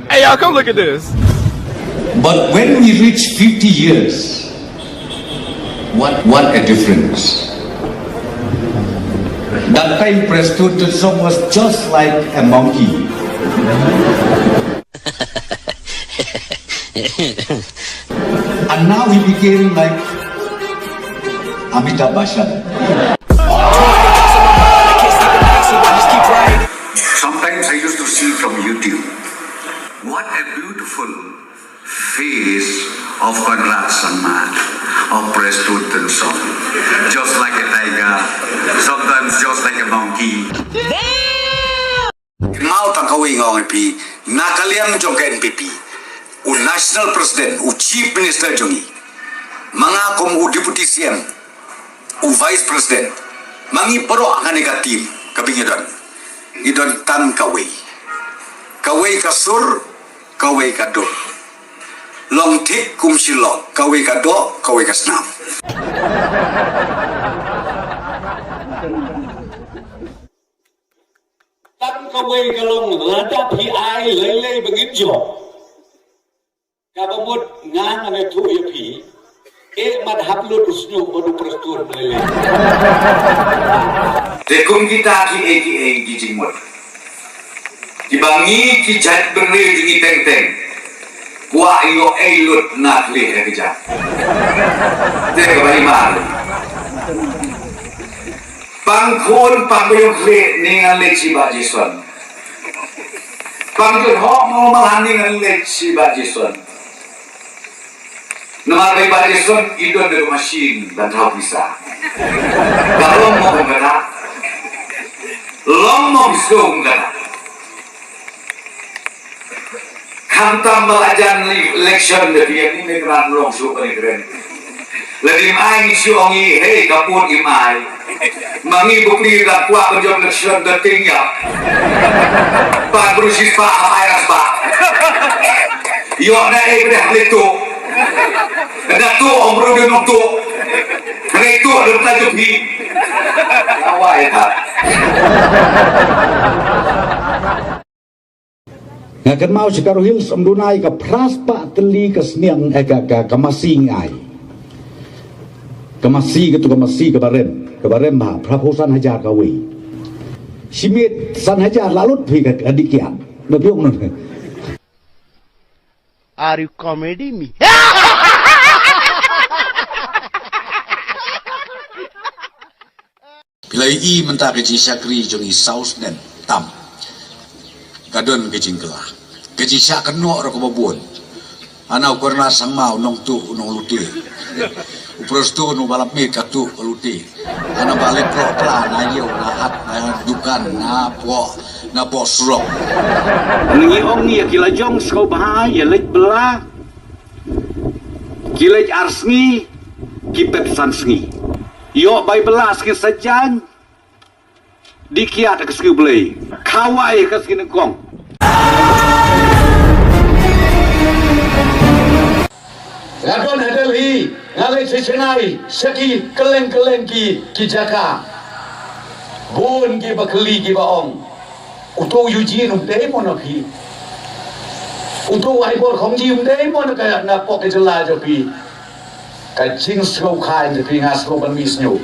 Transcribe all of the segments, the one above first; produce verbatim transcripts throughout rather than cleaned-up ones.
Hey, y'all, come look at this. But when we reach fifty years, what, what a difference. That time Prestone Tynsong was just like a monkey. And now he became like Amitabh Bachchan. Sometimes I used to see from YouTube, what a beautiful face of Conrad Sangma, of Prestone Tynsong. Just like a tiger, sometimes just like a monkey. Kynmaw tang kawei nga ong ïa phi, na ka liang jong ka N P P, u National President, u Chief Minister jong ngi, ma nga kum u Deputy C M, u Vice President, ma ngi baroh ha kane ka team kaba ngi don, ngi don tang kawei. Kawei ka sur, kawei ka dur. Long thik kum shi lok, kawei ka doh, kawei ka snam. Tang kawei ka long lada phi ai lei lei ba ngin jop. Kaba mut nga ngan ïathuh ïa phi, eh, mat hap lut u shñiuh bad u Prestone lei lei. Te kum kita kiei kiei ki jingmut, kiba ngi ki jaitbynriew jong ngi teng teng kwah ïoh ei lut na khlieh ka jait. Te kaba hima, pang khun pang ba ïoh khlieh, ne ngan leit sha i Bah Jason. Pang jot hok mo ma han, ne ngan leit sha i Bah Jason. Namar ba i Bah Jason i don da ka machine ban thaw pisa. Ka long mo kum kata? Long mo pisa kum kata? Khamtam ba la jan election da phi, ïa ngi ne kren long shuh kane kren. Lada ym ai ngi shu ong i, hei, ka vote im ai. Ma ngi bapli da kwah ban jop election da tieng ïap. Ba bru shi spah ha ai spah. Ïoh na ei bri hap leit tuh. Da tuh ong bru da nong tuh. Hynrei tuh da ta jop hi. Awai ta. Nga kynmaw sha ka Garo Hills ym duna ïa ka phra spah tylli ka sniang, eh, ka, ka, ka masi ngi ai. Ka masi, katu ka masi kaba rem, kaba rem ha phra phew san hajar kawei. Shi miet san hajar la lut phi ka, ka dih kiad. Na biong na. Are you comedy me? Phi la ïohi mynta ka jingshakri jong ngi saw snem tam. Ka don ka jingkylla. Ka jingshah kynnoh ruh kaba bun. Hana u Conrad Sangma u nongtuh u nonglute. U Prestone u ba la miet ka tuh ka lute. Hana ba leit ploh pla na ïew na hat na dukan na poh na poh surok. Ngi ong ïa ki la jong sngewbha ïa leit bylla. Ki leit ar sngi, ki pep san sngi. Ïoh bai bylla sngi saitjaiñ. Dih kiad ka sngi U Blei. Khawai ka sngi nyngkong. Nga don ha Delhi, nga leit sha Chennai, sha ki kylleng kylleng ki, ki jaka. Bun kiba kylli kiba ong, uto u Eugene um dei mo na phi? Uto u Ivor Khongji um dei mo na ka, na pok ka jylla jong phi? Ka jingsngewkha jong phi nga sngew ban mih sniew.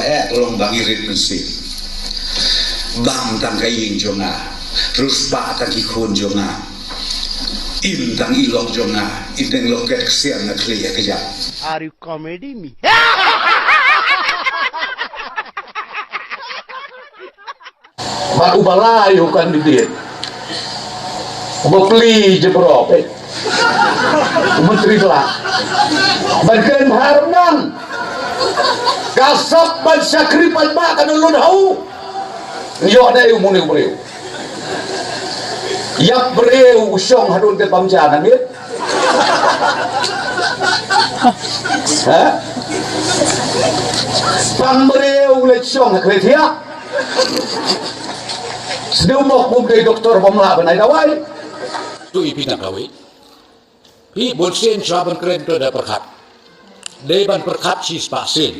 Eh, long ba ngi rit mynsiem. Bam tang ka ïing jong nga. Riewspah tang ki khun jong nga. Im tang i lok jong nga. Im tang loket ksiang nga khlieh ka jam. Are you comedy me? Bad uba lai u candidate. Uba plie jingpyrkhat, eh. U Myntri Bylla. Ban kren bha ruh nang. Ka sap ban shakri paidbah ka don lut ha u. Ïoh dei u mane u briew. Ïap briew u shong haduh te bam jan amit. Ha? Pang briew u leit shong ha krethiah. Sdeu mok bym dei doktor bym lah ban ai dawai. Tu i phi tang kawei. Phi bun sien shuwa ban kren to da pyrkhat. Dei ban pyrkhat shispah sien.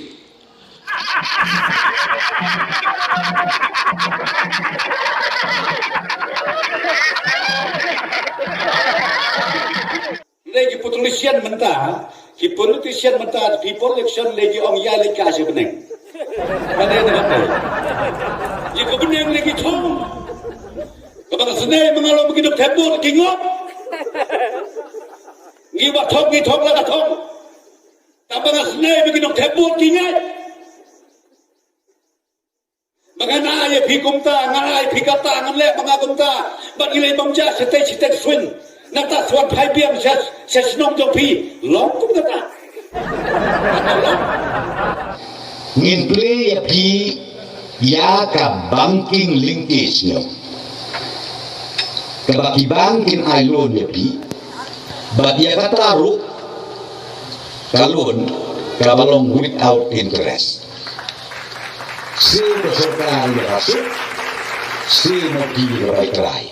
Ta, ki politician mynta, ki politician leh ki ong ïa leh ka shi bneng. Ka dei na ka dei. Ïa ka bneng leh ki thong. Ka ba nga snei ma nga long ba ki nongthep vote ki ngop. Ngi ba thong, ngi thong la ka thong. Ka ba nga snei ba ki nongthep vote ki ngop. Ba ngan ai ïa phi kumta, ngan ai phi kata, ngan leh ba nga kumta. Bad ngi leh bam ja shatei shatei swin. Nangta shuwa phai biang sha, sha shnong jong phi. Long kum kata. Ngin plie ïa phi ïa ka banking linkage ñiom. Kaba ki bank kin ai loan ïa phi. Bad ïa kata ruh ka loan kaba long without interest. Shu ka sorkar ïa ka suk, shu ma ki ïa ka bai trai.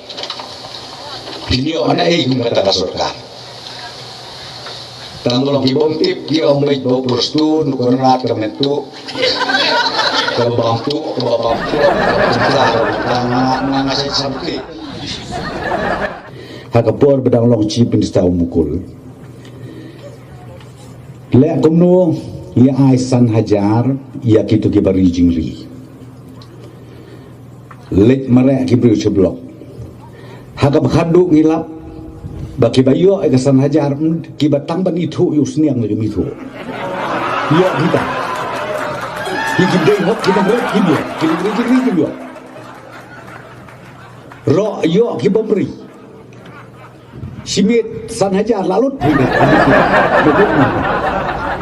Pynïoh na ei kum kata ka sorkar. Tang long ki bym tip ki ong beit ba u Prestone u Conrad ka mynta. Ka bam tu, ka bam tu, ka bam tu, ka bam tu, ka bam tu, ka bam tu. Ha ka por ba dang long Chief Minister u Mukul. Leh kumno ïa ai san hajar ïa kito kiba ri jingri. Leit mareh ki briew sha block. Ha kaba khadduh ngi lap ba kiba ïoh ïa ka san hajar, mm, kiba tang ban ithuh ïa u sniang la kim ithuh. Ïoh kita. Ki kim dei hok ki nang rit kim ïoh. Ki nang rit kim ïoh. Ro ïoh ki bym ri. Shi miet san hajar la lut.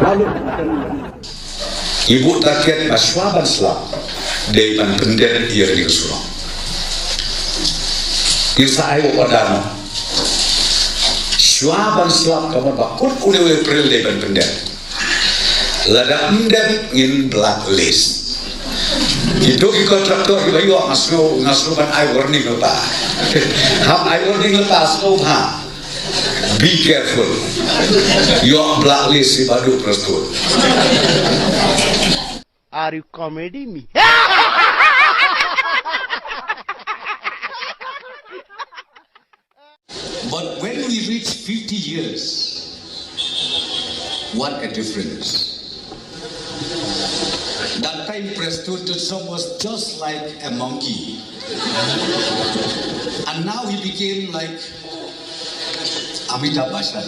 La lut. Ngi buh target ba shuwa ban slap dei ban pyndep ïa ka surok. Ngi sa ai u order noh. Shuwa ban slap ka mut ba kut une u April dei ban pyndep. Lada ym dep ngin blacklist. Kito ki contractor kiba ïoh nga sngewbha, nga sngewbha ban ai warning lypa. Hap ai warning lypa sngewbha. Be careful. Ïoh blacklist ïa i Bah Prestone. Are you comedy me? But when we reach fifty years, what a difference. That time Prestone Tynsong was just like a monkey. And now he became like Amitabh Bachchan.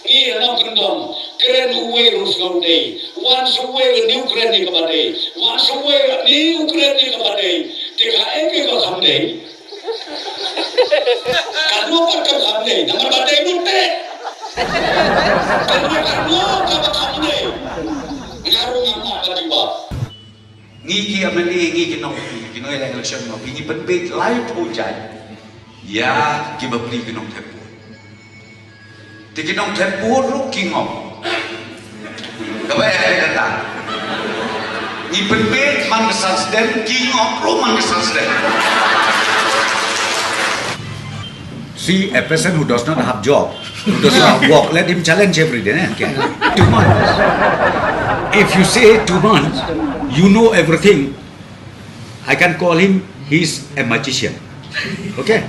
Ngi nongkyndong, kren uwei ruh sngewdei. Wan sngewdei, new kren ïa kaba dei. Wan sngewdei, new kren ïa kaba dei. Te kaei kaba kham dei? Katno pat kaba kham dei? Namar ba dei lut te. Katno, katno kaba kham dei? Nga ruh ngam mad ba dei ba. Ngi ki M L A, ngi ki nong, ki nong election, ngi pynbeit laiphew jait ïa kiba plie ki nongthep vote. Te ki nongthep vote ruh ki ngop. Kaba ïa kata. Ngi pynbeit man ka san sdang, ki ngop ruh man ka san sdang. See, a person who does not have job, who does not have work, let him challenge every day, eh? Okay. Two months. If you say two months, you know everything. I can call him, he's a magician. Okay?